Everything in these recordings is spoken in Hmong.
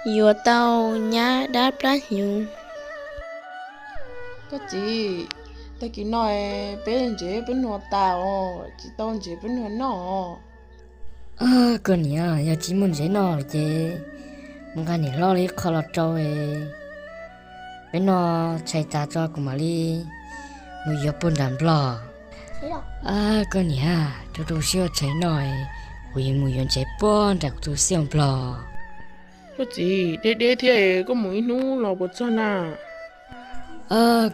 yuav tau nyab dab plab hnyuv. Koj txiv, tag kis no peb ntsev peb nua tas os, tsis tau ntsev peb nua noj. Koj niam, yog tsis muaj ntsev noj lawm ces mus nqa niam hlob li ib qho los rau peb noj tshais tas tso kuv mam li mus yuav puag nram nplog. Koj niam, rau rau siab ua tshais noj, kuv yuav mus yuav ntsev puag nram kuv tus xiaj nplog. Koj txiv, deb deb thiab, koj mus ib hnub los puas txog na?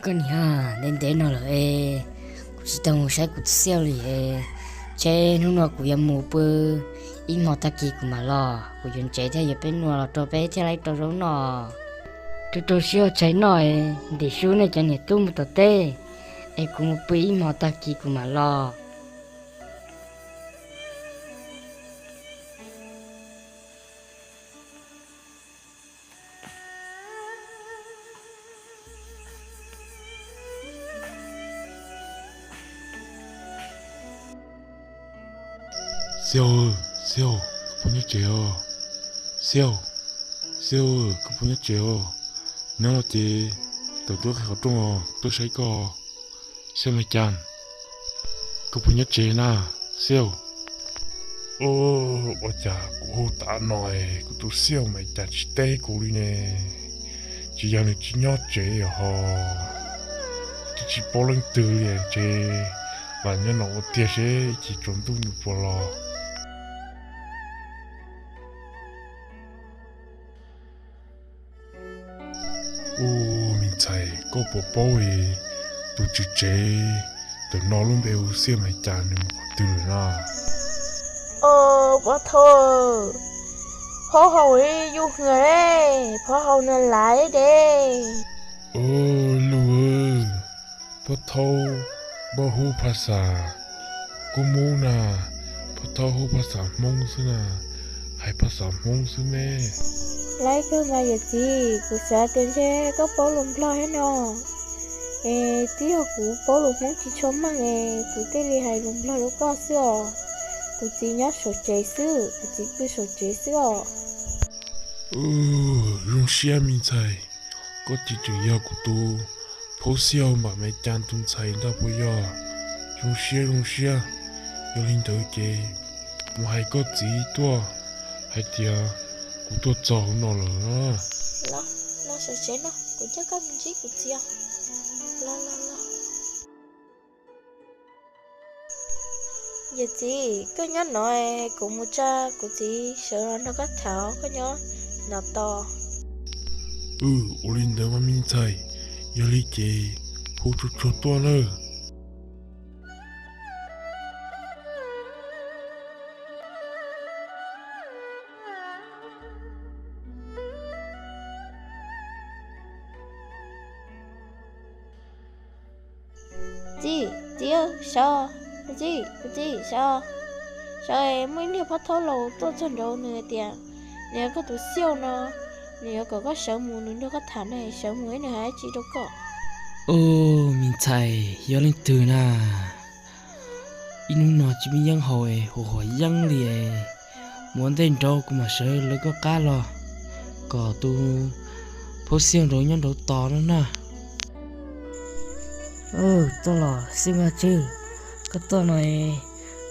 Koj niam, ntev ntev no lawm es kuv tsis tau mus saib kuv tus xiaj li es, ntshe hnub no kuv yuav mus pw ib hmo tag kis kuv mam los, kuv yuav ntsev thiab yuav peb nua los rau peb thiaj li tau zaub noj. Rau rau siab ua tshais noj, ntim sub nej cov niam tub mus tom teb es kuv mus pw ib hmo tag kis kuv mam los. Xiaj, Xiaj, koj puas nyob tsev os? Xiaj, Xiaj, koj puas nyob tsev os? Nyob los ces tawm tuaj qhov rooj os, tuaj saib koj. Xiaj Maiv Cas, koj puas nyob tsev na, Xiaj? Ua cas kuv hu tas no es kuv tus Xiaj Maiv Cas tsis teb kuv li ne? Tsis yog nws tsis nyob tsev ho, twb tsis paub leej twg li ces, mas nyob no ua tiag seb ib chim tsaus ntuj nws puas los. Ua, me ntxhais, koj puas paub es tus tswv tsev ntawm no lub npe hu Xiaj Maiv Cas nws mus qhov twg lawm na? Pov Thau, Pov Thau, yus hwm, Pov Thau nws laiv de. Lug, Pov Thau npaj hu phas xas kub Hmoob na, Pov Thau hu phas xas Hmoob xwb na, hais phas xas Hmoob xwb me. Laiv kawg mas yawm txiv, kuv xav tias ntshe koj paub lus Nplog thiab no, es twb yog kuv paub lus Hmoob tsis tshua meej es kuv thiaj li hais lus Nplog rau koj xwb os. Kuv txiv nyob saum tsev xwb, kuv txiv pw saum tsev xwb os. Zoo siab me ntxhais, koj tsis tseem yog kuv tus phaub Xiaj Maiv Cas tus ntxhais ntag puas yog? Zoo siab zoo siab. Yog li ntawd ces mus hais koj txiv tuaj hais tias kuv tuaj txog hauv no lawm. Los, los saum tsev no kuv coj koj mus ntsib kuv txiv. Los, los, los. Yawm txiv, koj nyob no, kuv mus tsa kuv txiv sawv los nrog koj tham, koj nyob no tos. Ua li ntawd mas me ntxhais, yog li ces hu tsuag tsuag tuaj nawb. Txiv, txiv, sawv, txiv, txiv, sawv, sawv, muaj ib niag phob thaub laus tuaj txog nraud, nws hais tias nws yog koj tus Xiaj no, nws yuav kom koj sawv mus, nws nrog koj tham na, sawv mus es nws hais dab tsi rau koj. Ua, me ntxhais, yog leej twg na? Ib hnub no tsis muaj yeeb haus es huam huam yeeb li es, mus ua ntej nraud kuv mam sawv lawv koj qab los, kom tus phaub Xiaj nraud nyob nraud tos no na. Tuaj los Xiaj Maiv Cas, koj tuaj no,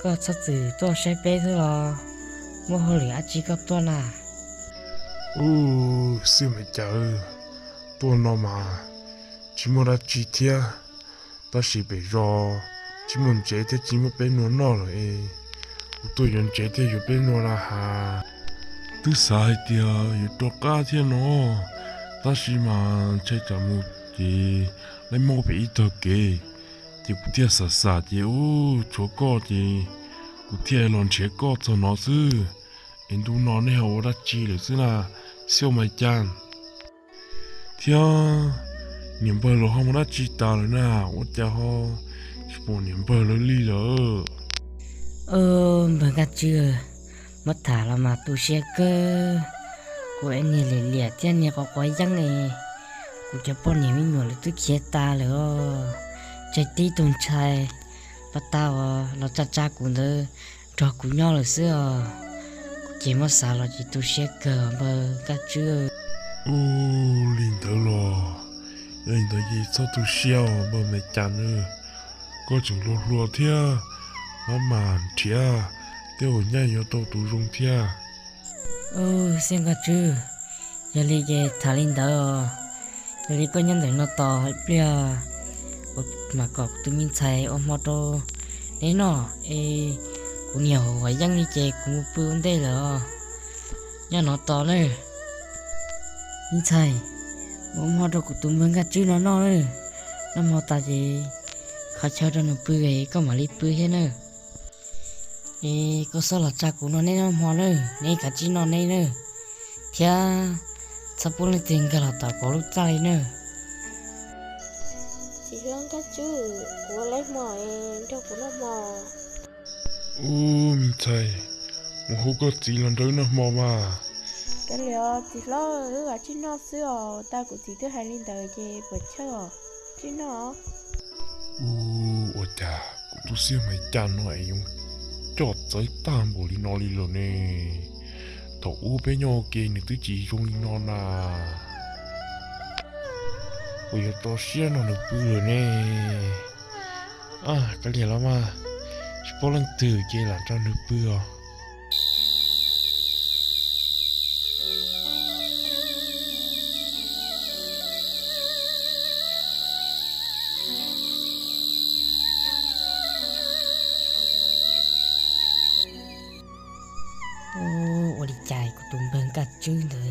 koj txhob txwm tuaj saib peb xwb los, muaj hauj lwm dab tsi koj tuaj na? Ua, Xiaj Maiv Cas, tuaj no mas tsis muaj dab tsi thiab, tab sis pem zos tsis muaj ntsev thiab tsis muaj peb nua noj lawm es, kuv tuaj yuav ntsev thiab yuav peb nua na has. Twb xav hais tias yuav rov qab thiab no, tab sis mas ntshai tsam mus ces lawv muab pem ib tog kev, ces kuv thiaj xav xav ces ua tshuav koj ces kuv thiaj los nrhiav koj txog no xwb. Es ntu no nej ho ua dab tsi lawm xwb na, Xiaj Maiv Cas? Thiab niam npawg lawv ho mus dab tsi tas lawm na, ua cas ho tsis pom niam npawg lawv li lawm? Npawg Nkaj Tswb, muab tham los mas tu siab kawg. Kuv niag liam liam thiab niag quav quav yeeb es, kuv cov poj niam me nyuam lawv twb khiav tas lawm os. Tseg tib tug ntxhais pas tas uas los tsa tsa kuv ntawd nrog kuv nyob lawm xwb os. Kuv Ces muab xav los ces tu siab kawg npawg Nkaj Tswb. Ua li ntawd los, yog li ntawd ces txhob tu siab os npawg Maiv Cas nawb. Koj tseem hluas hluas thiab, maj mam nrhiav tej uas nyaj yuav tau tus zoo thiab. Xiab Nkaj Tswb, yog li ces tham li ntawd os. Yog li koj nyob ntawm no tos ib pliag, kuv mam kom kuv tus me ntxhais ua hmo rau neb noj es kuv niam hauv yeeb li ces kuv mus pw ua ntej lawm os. Nyob no tos nawb. Me ntxhais, ua hmo rau kuv tus npawg Nkaj Tswb no noj nawb. Noj hmo tas ces qhov chaw rau nws pw es koj mam li pw thiab nawb. Es koj txhob los tsa kuv no neb noj hmo nawb, neb kav tsij noj neb nawb, thiab txhob pub leej twg nkag los tom kuv lub txaj li nawb. Txiv hlob Nkaj Tswb, kuv ua lawm hmo es nrog kuv noj hmo. Ub, me ntxhais, mus hu koj txiv los nrog wb noj hmo mas. Kav liam, txiv hlob, wb kav tsij noj xwb os, tau kuv txiv twb hais li ntawd ces puas chawj os, tsij noj. Ub, ua cas kuv tus xiab Maiv Cas no es yuav coj txawv tag npaum li no li lawm ne? Thaum ub peb nyob ua ke nws twb tsis zoo li no na. Kuv yuav tso siab nrog nws pw lawm ne. Kav liam los mas, tsis paub leej twg ces lam nrog nws pw os. Ua li cas kuv tus npawg Nkaj Tswb ntawd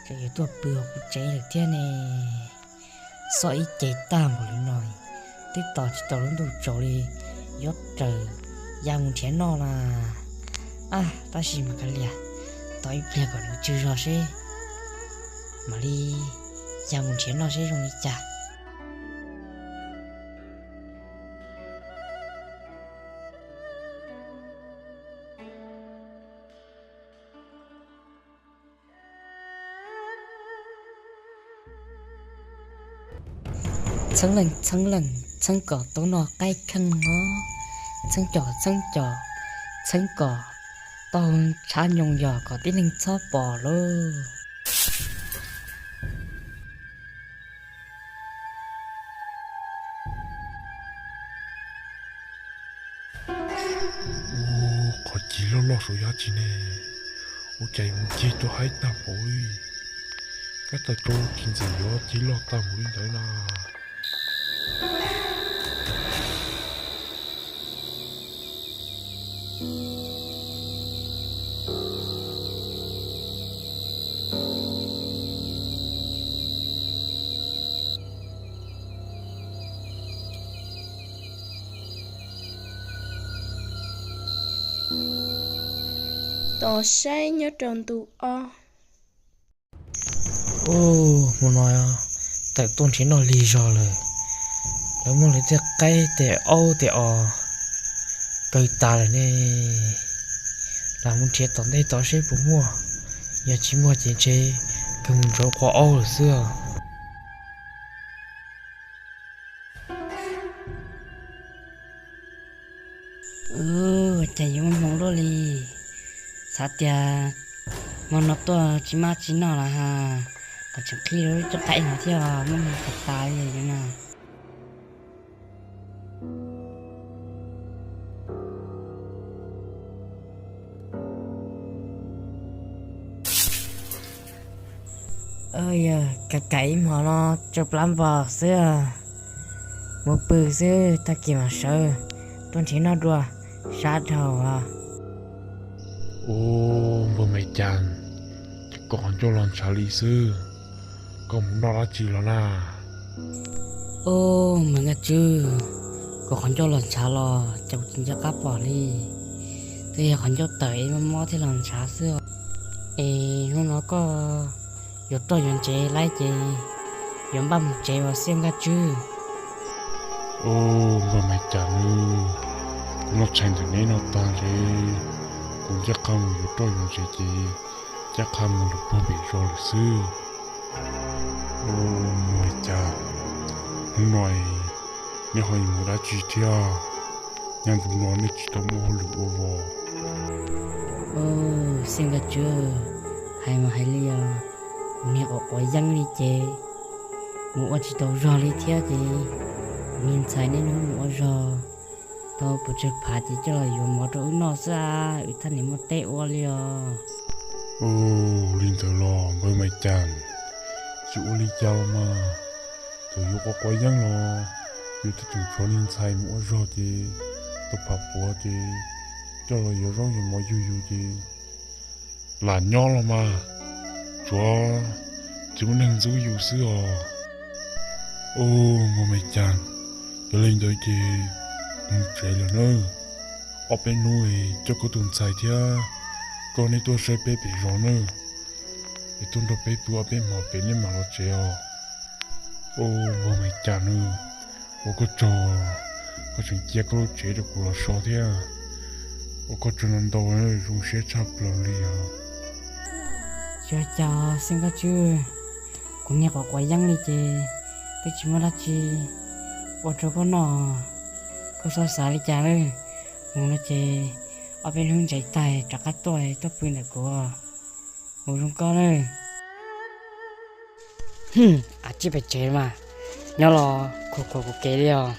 tseem yuav tuaj pw hauv kuv tsev lawm thiab ne? Xob ib ce tag npaum li no, twb tos tsis tau lub ntuj tsaus li, yuav raws ya mus nrhiav noj na. A, tab sis mas kav liam, tos ib pliag kom nws tsw zog seb, mam li ya mus nrhiav noj seb zoo li cas. Txheeb leej txheeb leej, txheeb kom tau noj qaib kheej os. Txheeb com txheeb com, txheeb kom tau tshav nyoos yog kom tib neeg txhob pom lauj. Ua, qhov cig loj loj saum yaj tsis ne, ua cas mus ceg tuaj haib tag npaum li. Kab tau rau cig ntxim yuav ceg loj tag npaum li ntawd na. Tos saib nyob rau ntu ob. Ub, hmo no tawm tuaj nrhiav noj lig zog lawm. Lawv muab lawv tej qaib tej aub tej os kaw tas lawm ne. Lam mus nrhiav tom ntej tod seb puas muaj. Yog tsis muaj ces ntshe kawg mus ntsauv qua aub lawm xwb os. Ua cas yuav muaj hmoo luaj li. Xav tias hmo no tuaj tsis maj tsis noj los ha, kom tseem qhib lub coj qaib no thiab muaj hmoo tas tas li na. Yog kam kam ib hmo no tsau plab npog xwb, mus pw xwb, tag kis mam sawv tuaj nrhiav noj dua, sab dhau. Ub, npawg Maiv Cas, koj qhov ncauj los ntshav li xwb, koj mus noj dab tsi los na? Ub, npawg Nkaj Tswb, kuv qhov ncauj los ntshav los cas kuv tsis nco qab pom li. Twb yog qhov ncauj tawm es mob mob thiaj los ntshav xwb. Es hnub no koj yuav roj yuav ntsev laib ces yuav npaj mus tsev os xiab Nkaj Tswb. Ub, npawg Maiv Cas, noj tshais ntawm neb no tag ntshe kuv ncaj qha mus yuav roj yuav ntsev ces ncaj qha mus lawm puag pem zos lawm xwb. Ub, npawg Maiv Cas, hnub no neb ho yuav mus dab tsi thiab? Nyaj ntu no nej tsis tau muaj hauj lwm ua os. Ub, Xib Nkauj Tswb, hais mas hais li os, kuv niag quav quav yeeb li ces mus ua tsis tau zog li thiab ces kuv niag ntxhais niaj hnub mus ua zog tau pes tsawg phav ces coj los yuav mov rau wb noj xwb, wb thiaj li muaj teb ua li os. Ub, li ntawd los npawg Maiv Cas, tsis ua li cas los mas, txawm yuav quav quav yeeb los yus twb tseem tshuav niag ntxhais mus ua zog ces tau phav puav ces coj los yuav zaub yuav mov yug yus ces lam nyob los mas, tsuav tsis muaj neeg ntxub yus xwb os. Ub, npawg Maiv Cas, yog li ntawd ces mus tsev lawm nawb. Ob peb hnub coj koj tus ntxhais thiab koj neb tuaj saib peb pem zos nawb, es tuaj nrog peb pw ob peb hmo pem nej mam los tsev os. Ub, npawg Maiv Cas nawb, ua koj tsaug, koj tseem cia koj lub tsev rau kuv los so thiab. Ua koj tsaug ntau ntau, zoo siab tshaj plaws li os. Tsis ua cas Xib Nkauj Tswb, kuv niag quav quav yeeb li ces twb tsis muaj dab tsi ua rau koj noj, koj txhob xav li cas lawm. Mus no ces ob peb hnub ntsais tag rov qab tuaj, tuaj pw ntawm kuv, mus zoo koj lawm. Hwm, a tsij pem tsev mas, nyob los khuam khuam kuv kev li os.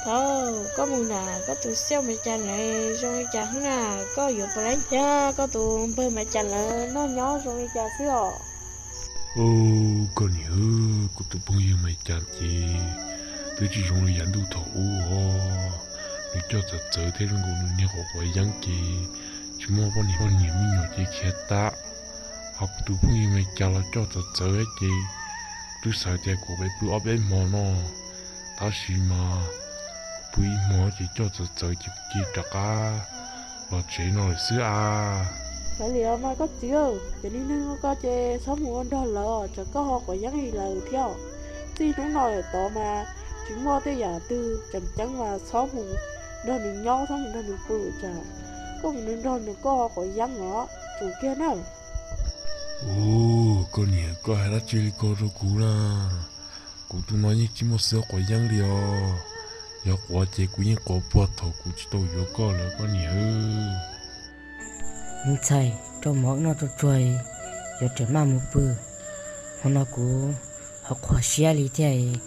Thaum koj mus na, koj tus xiaj Maiv Cas lawv zoo li cas hwb na? Koj yuav puas laib ncaj koj tus npawg Maiv Cas lawv noj nyob zoo li cas xwb os? Koj niam, kuv tus phooj ywg Maiv Cas ces twb tsis zoo li yav ntuj thaum ub os. Nws coj txawv txawv thiab zoo nkaus nws niag quav quav yeeb ces tsis muaj poj niam, poj niam me nyuam ces khiav tag. Ho kuv tus phooj ywg Maiv Cas los coj txawv txawv ces twb xav tias kuv peb pw ob peb hmo no, tab sis mas pw ib hmo ces coj txawv txawv ces kuv cia rov qab los tsev no lawm xwb a. Kav liam mas koj txiv, cov niag neeg ua koj ces txhob mus ua nrog lawv, tsam koj ho quav yeeb li lawv thiab. Txij hnub no lawm tod mas tsis muaj tej yam twg tseem ceeb mas txhob mus nrog nws nyob, txhob mus nrog nws pw, tsam koj mus nrog nws koj ho quav yeeb os, tsum kiag na. Ub, koj niam, koj hais dab tsi li ko rau kuv na? Kuv tus no yeej tsis muaj xwb quav yeeb li os. Yog quav ces kuv yeej quav puag thaum kuv tsis tau yuav koj lawm koj niam. Me ntxhais, rau mov wb noj tsuag tsuag, yuav ram maj mus pw. Hmo no kuv ho qhuav siab li thiab,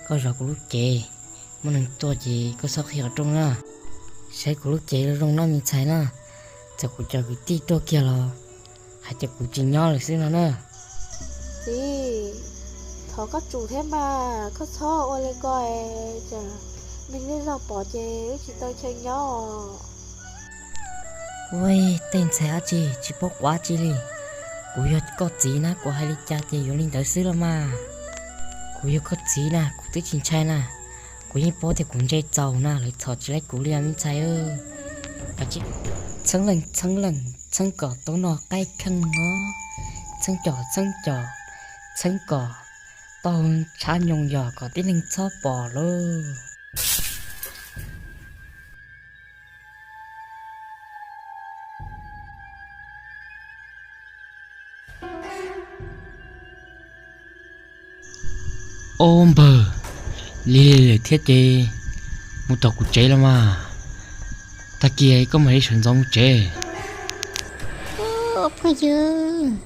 koj zov kuv lub cev, muaj neeg tuaj ces koj txhob qhia qhov rooj na. Saib kuv lub cev zoo zoo no me ntxhais na, txawm kuv cov kwv tij tuaj kiag los hais tias kuv tsis nyob lawm xwb no na. Txiv, thov koj tsum thiab mas, koj txhob ua li ko es tsam neeg zej zog pom ces wb tsis tau chaw nyob. Ua tej ntxhais dab tsi tsis paub quav tsi li. Kuv yog koj txiv na, kuv hais li cas ces yuav li ntawd xwb los mas. Kuv yog koj txiv na, kuv twb tsis ntshai na. Kuv yeej paub tias kuv ntse txaus na, lawv txhom tsis laib kuv li me ntxhais. Kav tsij txheeb leej txheeb leej, txheeb kom tau noj qaib kheej os. Txheeb com txheeb com, txheeb kom tau tshab nyoos yog kom tib neeg txhob pom lauj. Ob npawg, lig lig lawm thiab ces mus tom kuv tsev los mas. Tag kis koj mam li sawv ntxov mus tsev. Phooj ywg,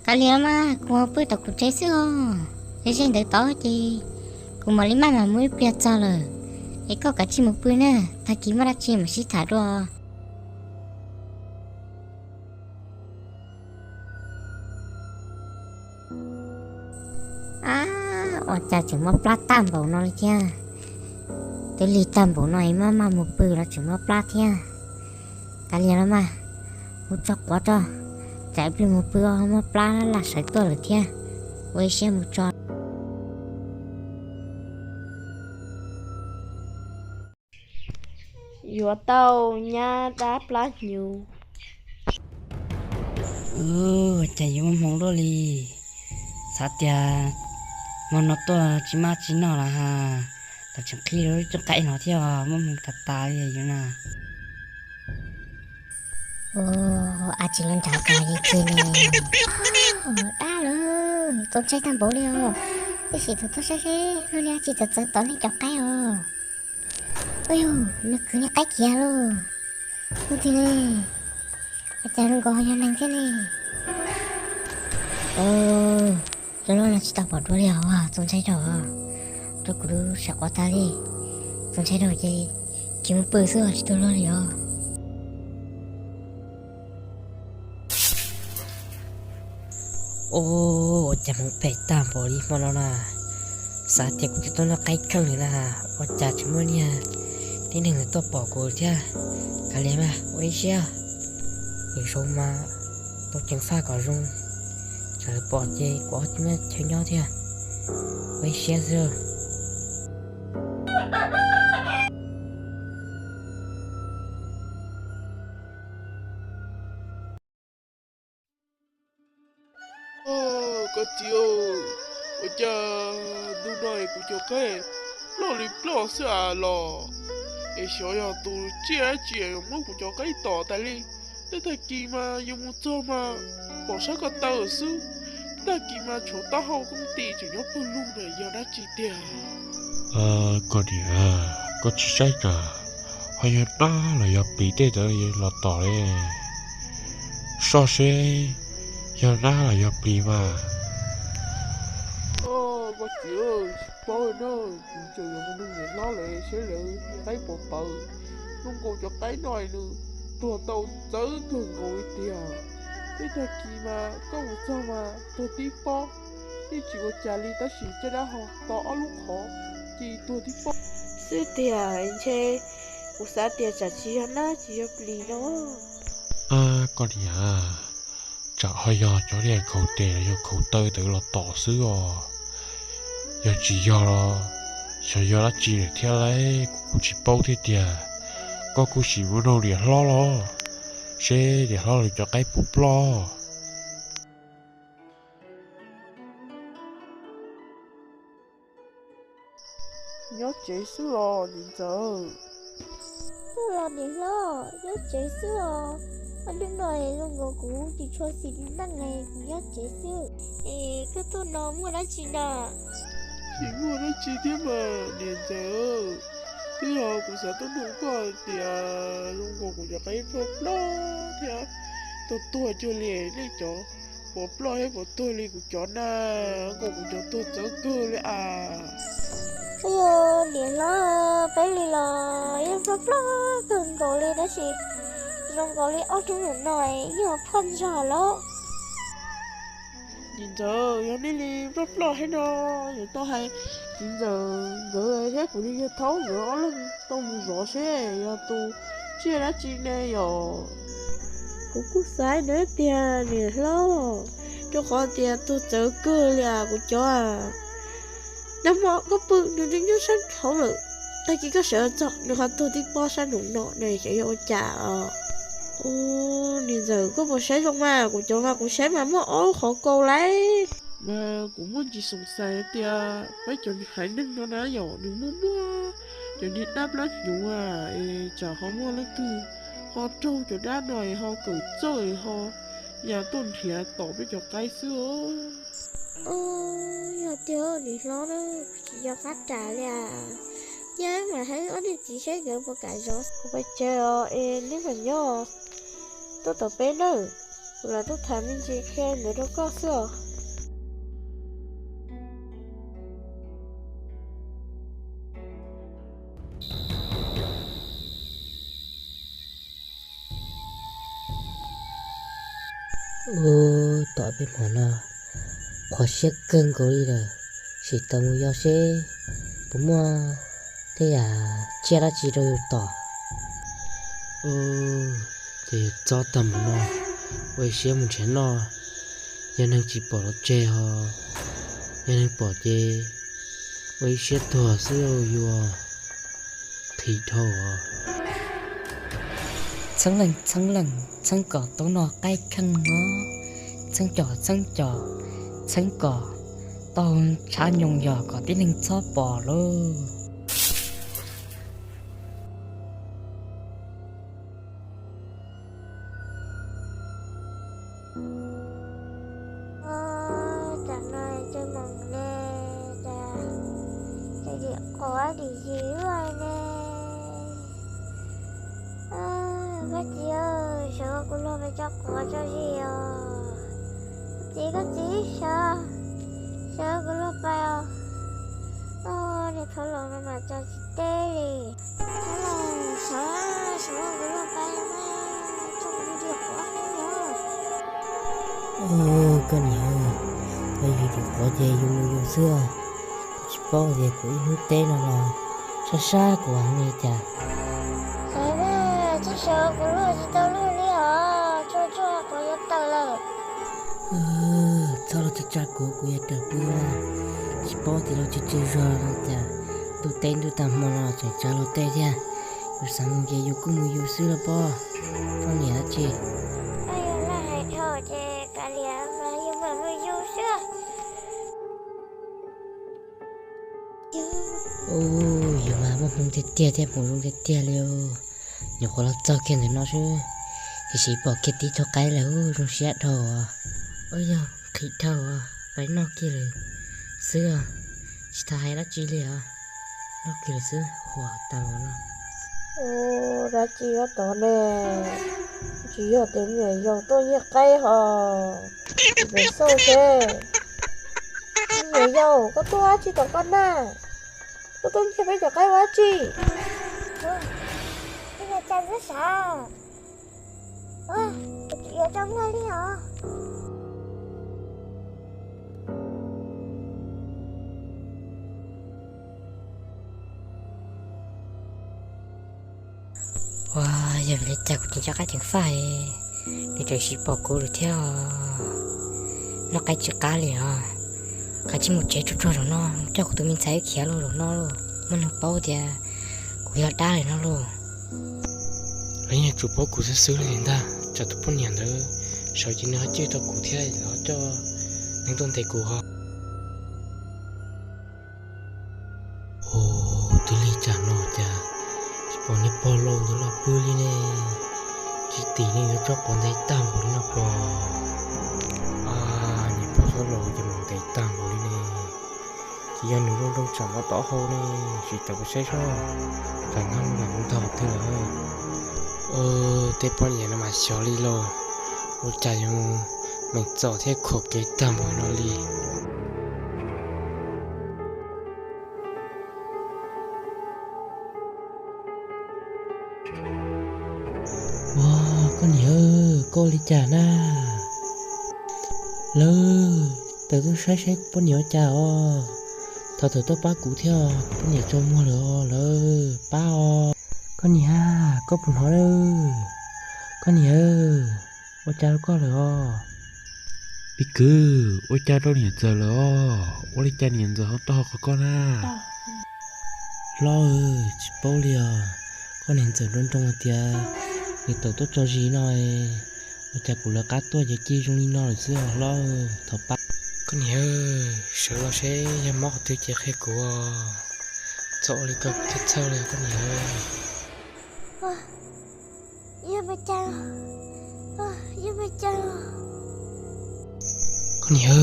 kav liam mas kuv mus pw tom kuv tsev xwb os. Ze ze ntawd tod ces kuv mam li maj mam mus ib pliag txog lawm, es koj kav tsij mus pw na, tag kis muaj dab tsi mam sib tham dua. Ab, ua cas tseem mob plab tag npaum no li thiab. Twb lig tag npaum no es maj maj mus pw los tseem mob plab thiab. Kav liam los mas, mus tso quav tso, tsam ib pliag mus pw mob plab lam sawv tuaj lawm thiab. Ua ib siab mus tso. Yuav tau nyab dab plab hnyuv. Ua cas yuav muaj hmoo luaj li. Xav tias hmo no tuaj tsis maj tsis noj los ha, tam tseem qhib lub rooj qaib no thiab, muaj hmoo tas tas li yuav na. Ua, a tsis los nrad kag li kiag ne. Dab lawm, txaus ntshai tag npaum li os. Tab sis tus tuaj saib seb luag li tsis txawv txawv tom nej cov qaib os. Ua yog nws kwv niag qaib kiag lauj. Ua tiag ne, ua cas zoo nkaus ho yog neeg thiab ne. Cov luag no tsis tau pom dua li os, txaus ntshai rau, rau kuv lub siab quaj tas li. Txaus ntshai rau ces tsis mus pw xwb os, tsis tuaj luag li os. Ua cas hmoov phem tag npaum li hmo no na. Xav tias kuv twb tuaj noj qaib kheej li na, ua cas tsis muaj niag tib neeg tuaj pom kuv thiab. Kav liam mas ua ib siab, nws zoo mas tau ceev faj kom zoo, tsam lawv pom ces kuv ob tug me chaw nyob thiab. Ua ib siab xwb. Koj txiv, ua cas ntu no es kuv cov qaib ploj li ploj xwb as los? Es xyov yog tus tsiaj dab tsi yuav muab kuv cov qaib tom tas li. Tej tag kis mas yus mus txog mas pom sab ko taw xwb, tag kis mas tshuav taub hau koob tis tseem nyob pawg lug na, yog dab tsi tiag? Koj niam, koj tsis saib na, ho yog nab los yog plis tej ntawd los tom li. Soj seb yog nab los yog plis mas. Koj txiv, tsis paub no, kuv tseem yuav mus nug niam hlob lawv seb lawv qaib puas pawv. Zoo nkaus cov qaib no nws tuag tau txawv kawg nkaus li tiag. Tej tag kis mas koj mus txog mas tuag tib pob, yeej tsis ua cas li tab sis caj dab ho to ob lub qhov, ces tuag tib pob xwb tiag. Ntshe kuv xav tias tsam tsis yog nab tsis yog plis no. Koj niam, tsam ho yog cov niag khaus tes los yog khaus taw ntawd los tom xwb os. Yog tsis yog los xyov yog dab tsi lawm thiab lauj, kuv kuj tsis paub thiab tiag. Koj kuj sim mus nug niam hlob los seb niam hlob lawv cov qaib puas ploj. Nyob tsev xwb los niam ntxawm? Xwb los niam hlob, nyob tsev xwb os. Ob hnub no zoo nkaus kuv tsis tshua xis neej, kuv nyob tsev xwb. Es koj tuaj no muaj dab tsi na? Tsis muaj dab tsi thiab mas niam ntxawm. Twb yog kuv xav tuaj nug koj tias zoo nkaus kuv cov qaib ploj ploj thiab, tuag tuag cuag li nej cov, puas ploj thiab puas tuag li kuv cov na? Zoo nkaus kuv cov tuag txawv kawg li as. Ub, niam hlob, peb li los yeej ploj ploj kawg nkaus li tab sis zoo nkaus li ob hnub no yeej ploj ntshai lawm. Niam ntxawm, yog nej li ploj ploj thiab no, yuav tau hais txiv ntxawm nkawd thiab kuv li yawg thaub nkawd ob leeg tau mus zov seb yog tus tsiaj dab tsi ne yom. Kuv kuj xav na tiag niam hlob, rau qhov tias tuag txawv kawg li as kuv cov. Nag hmo koj pw nws twb nyob sab hauv lawm, tag kis koj sawv txog nws ho tuag tib pob sab nraum no ne, xyov yog ua cas os. Ub, niam ntxawm koj puas saib zoo mas, kuv cov mas kuv saib mas muaj ob lub qhov kaus lauj. Mas kuv muaj ntsis xoom xais tias peb cov haiv neeg no na yom, nws muaj muaj cov niag dab plab hnyuv es tsam ho muaj leej twg ho raug cov dab no es ho kawm txawj es ho ya tuaj nrhiav tom peb cov qaib xwb os. Ub, yog tiag niam hlob na, kuv tsis nco qab ras li as. Cia mam hais ob niag txiv saib nkawd puas kam zov. Kuv pais tsev os, es neb mam nyob tuaj tom peb nawb. Kuv lam tuaj tham me ntsis qhia nkawd rau koj xwb os. Ub, tom peb hmo no qhuav siab kawg nkaus li lawm, sim tau mus yos seb puas muaj tej yam tsiaj dab tsi rau yus tom. Ces yus txob tag mus no, ua ib siab mus nrhiav noj, yog neeg tsis pom los tseg ho, yog neeg pom ces ua ib siab tuag xwb yuav qhis dhau os. Txheeb leej txheeb leej txheeb kom tau noj qaib kheej os. Txheeb cos, txheeb cos, txheeb kom tau tshav nyoos yog kom tib neeg txhob pom lauj. Tam no tseem moos ne, cas tseem dim quav dim zis luaj ne. Koj txiv, sawv ua kuv luag pais tso quav tso zis os. Koj txiv, koj txiv, sawv, sawv ua kuv luag pais os. Niag thab laus no mas tso tsis teb li. Thab laus, sawv, sawv ua kuv luag pais os, tso kuv dim quav no. Koj niam, yog yus dim quav ces yus mus yus xwb, tsis paub tias kuv ib hnub teb no los sab sab kuv heev li cas. Sawv, txhob sawv ua kuv luag tsis tau luag li os, tsuag tsuag quav yuav tawm lawm. Txhob los tsa tsa kuv, kuv yuav raws pw, tsis paub tias los tsis tsw zog no cas, ntuj teb ntuj tag hmo no tseem tsav luag tej thiab. Yus xav mus ces yus kuj mus yus xwb los pob, poj niam dab tsi. Koj yog laj hais dhau ces kav liam mas yus mam mus yus xwb. Ub, yus mas muaj hmoo tiag tiag thiab hmoov zoo tiag tiag li. Nyuam qhuav los txog kiag ntawm no xwb, tiam sis pom kiag tib tug qaib lawm, zoo siab dhau. Ub, yog qhib dhau, pais noj kiag lawm xwb os. Tsis tas hais dab tsi li os, noj kiag lawm xwb, huam tas npaum no. Ub, dab tsi nyob tod ne? Tsis yog tias me nyuam yaus tuaj nyiag qaib hos? Pem xauj seb. Me nyuam yaus, koj tuaj dab tsi tom qab na? Koj tuaj nyiag peb cov qaib ua dab tsi? Ua, kuv tsis yuav rau luag li os. Ua, yog vim li cas kuv tseem cov qaib ceev faj, nws tseem sim pom kuv lawm thiab. Noj qaib tsis qab li os. Kav tsij mus tsev tsuag tsuag zaum no, coj kuv tus me ntxhais wb khiav los zaum no lauj, muaj neeg paub tias kuv yog dab lawm no lauj. Lawv yeej yuav tsum paub kuv xwb xwb li ntag, tsam tus poj niam ntawd sawv ces nws ho cwj tau kuv thiab lawv ho coj neeg tuaj ntes kuv ho. Ua, twb lig tsam no cas tsis pom niag pog laus ntawd los pw li ne. Tsis tim nws yuav tso quav ntev tag npaum li no pom. Niag pog laus ces mus ntev tag npaum li ne. Ces yog nws zoo nroog tsam no taub hau ne, tsis tau kuv saib seb, tsam no lam mus ntog twg lawm. Tej poj niam no mas xyov li los, ua cas yuav meem txom thiab khuam kev tag npaum no li. Ua, koj niam, koj ua li cas na? Lawv, tawm tuaj saib saib poj niam ua cas os. Thov tawm tuaj pab kuv thiab, poj niam tsaus muag lawm os lawv, pab os. Koj niam, koj puas hnov lawm? Koj niam, ua cas rau koj lawm os? Pis kwv, ua cas rau niam ntxawm lawm os? Ua li cas niam ntxawm ho tau qhov koj na? Hlob, tsis paub li os. Koj niam ntxawm nroo nroo tias nws tawm tuaj tso zis no, ua cas kuv lawv qab tuaj ces cia zoo li no lawm xwb os hlob, thov pab. Koj niam, sawv los seb yog mob qhov twg ces qhia kuv os. Txhob ua li ko kuv thiaj txhawj li koj niam. Yog me cas, yog me cas. Koj niam,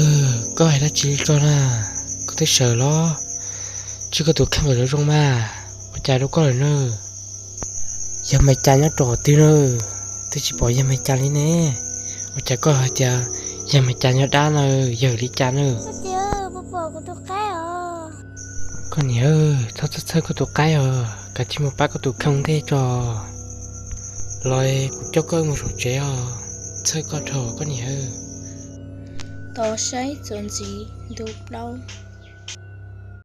koj hais dab tsi li tso na? Koj twb sawv los, tswj koj tus kheej kom zoo zoo mas, ua cas rau koj lawm na? Yog me cas nyob rau qhov twg na? Twb tsis pom yog me cas li ne. Ua cas koj hais tias yog me cas nyob dab na, yog li cas na? Koj niam, txhob txhawj txhawj koj tus qaib os, kav tsij mus pab koj tus kheej ntej tso. Los kuv coj koj mus saum tsev os, txhawj koj dhau koj niam. Tos saib txuas ntxiv ntu plaub.